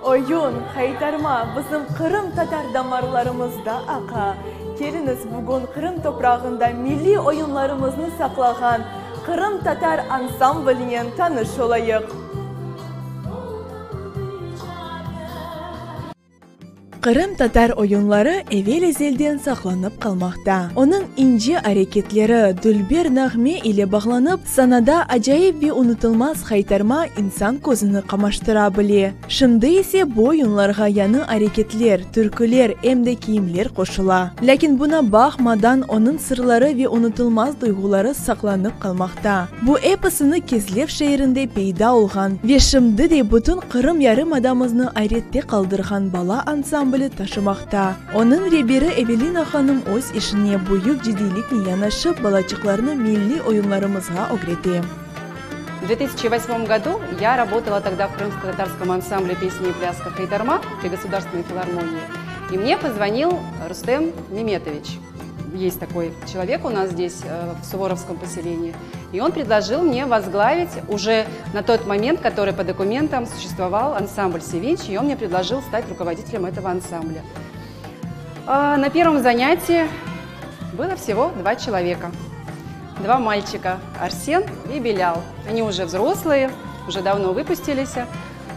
Oyun, haytarma bizim qırımtatar damarlarımızda aqa. Keliñiz, bugün Qırım toprağında milliy oyunlarımıznı saqlağan qırımtatar ansamblinen tanış olayıq. Qırımtatar oyunları evel-ezelden saqlanıp qalmaqta. Onıñ ince areketleri dülber nağme ile bağlanıp, sanada acayip ve unutılmaz haytarma insan közüni qamaştıra bile. Şimdi ise bu oyunlarğa yañı areketler, türküler, em de kiyimler qoşula. Lâkin buna baqmadan onıñ sırları ve unutılmaz duyğuları saqlanıp qalmaqta. Bu episini Kezlev şeerinde peyda olğan ve şimdi de bütün Qırım yarımadamıznı ayrette qaldırğan bala ansambli taşımaqta. Onıñ reberi Evelina hanım öz işine büyük ciddiyliknen yanaşıp, balaçıqlarnı milliy oyunlarımızğa ögrete. В 2008 году я работала тогда в крымско-татарском ансамбле песни и пляска «Хайтарма» при Государственной филармонии. И мне позвонил Рустем Меметович. Есть такой человек у нас здесь, э, в Суворовском поселении. И он предложил мне возглавить уже на тот момент, который по документам существовал ансамбль «Севинч», и он мне предложил стать руководителем этого ансамбля. А на первом занятии было всего два человека. Два мальчика, Арсен и Белял. Они уже взрослые, уже давно выпустились.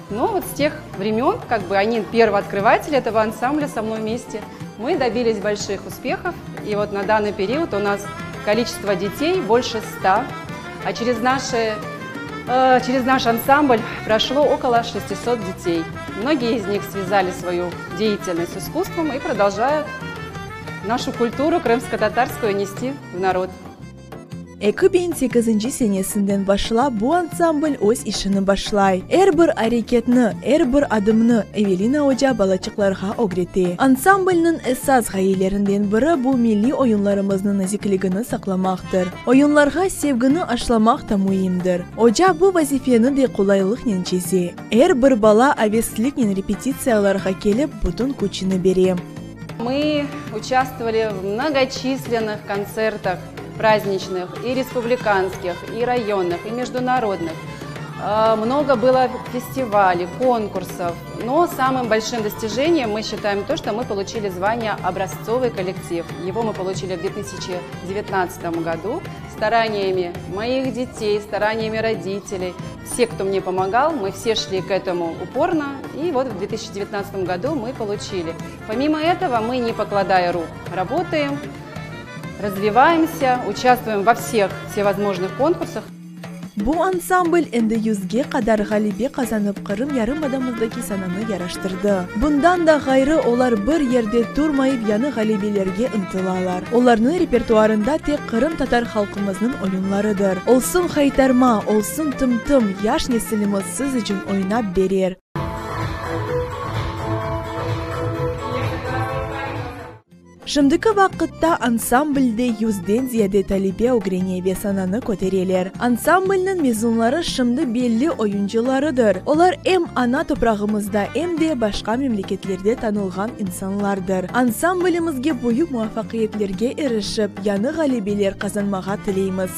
Но вот с тех времен, как бы они первооткрыватели этого ансамбля со мной вместе, мы добились больших успехов. И вот на данный период у нас количество детей больше 100. А через, наши, э, через наш ансамбль прошло около 600 детей. Многие из них связали свою деятельность с искусством и продолжают нашу культуру крымско-татарскую нести в народ. 2008 senesinden başlap bu ansambl öz işini başlay. Er bir areketni, er bir adımnı Evelina oca balaçıqlarğa ögrete. Ansamblniñ esas ğayelerinden biri bu milliy oyunlarımıznıñ nazikligini saqlamaqtır. Oyunlarğa sevgini aşlamaq da müimdir. Oca bu vazifeni de qolaylıqnen çeze. Er bir bala avesliknen repetitsiyalarğa kelip, bütün küçüni bere. Мы участвовали в многочисленных концертах праздничных, и республиканских, и районных, и международных. Э, много было фестивалей, конкурсов, но самым большим достижением мы считаем то, что мы получили звание «Образцовый коллектив». Его мы получили в 2019 году стараниями моих детей, стараниями родителей. Все, кто мне помогал, мы все шли к этому упорно. И вот в 2019 году мы получили. Помимо этого, мы, не покладая рук, работаем, развиваемся, участвуем во всех всевозможных конкурсах. Bu ansambl endi yüzge qadar ğalebe qazanıp Qırım yarımadamızdaki sananı yaraştırdı. Bundan da ğayrı olar bir yerde turmayıp yañı ğalebelerge ıntılalar. Olarnıñ repertuarında tek qırımtatar halqımıznıñ oyunlarıdır. Olsun haytarma, olsun tım-tım, yaş nesilimiz siz içün oynap berer. Şimdiki vaqıtta ansamblde yüzden ziyade talebe ögrene ve sananı kötereler. Ansamblniñ mezunları şimdi belli oyuncılarıdır. Olar em ana toprağımızda, em de başqa memleketlerde tanılğan insanlardır. Ansamblimizge büyük muvafaqiyetlerge irişip, yañı ğalebeler qazanmağa tileymiz.